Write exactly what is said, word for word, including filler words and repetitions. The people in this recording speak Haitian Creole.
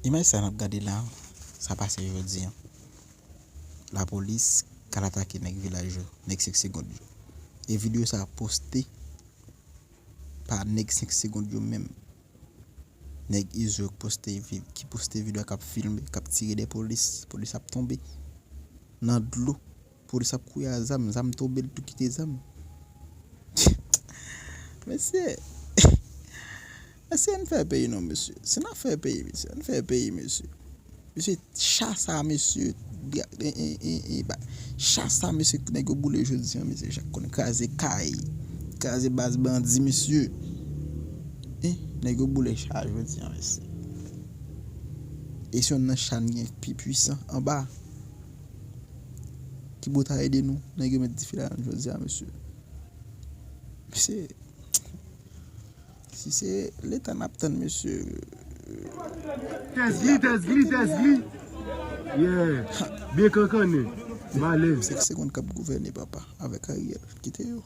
Imaj sa n ap gade la, sa pase jodi an. Lapolis k al atake nèg vilaj yo, nèg senk segond yo. E videyo sa poste pa nèg senk segond yo menm. Nèg Izo k poste vi-, ki poste videyo k ap filme, k ap tire de polis, polis ap tonbe nan dlo. Polis ap kouri a zam, zam tonbe, l tou kite zam. Mesye, mesye, ann fè peyi non, mesye. Si n ap fè peyi, mesye, ann fè peyi, mesye. Mesye, cha sa, mesye, cha sa, mesye, nèg yo boule jodi an, mesye, chak konn kraze kay, kraze baz bandi, mesye. Nèg yo boule cha jodi an, mesye. E se youn nan cha n gen pi pwisan anba. Ki bò ta ede nou, nèg yo met dife ladan jodi a, mesye. Mesye, si se leta n ap tann, mesye. Tèz li, tèz li, tèz li. Yeah. Byen kankannen. Malèz. Senk segond k ap gouvène, papa, avèk Ariel. Kite yo.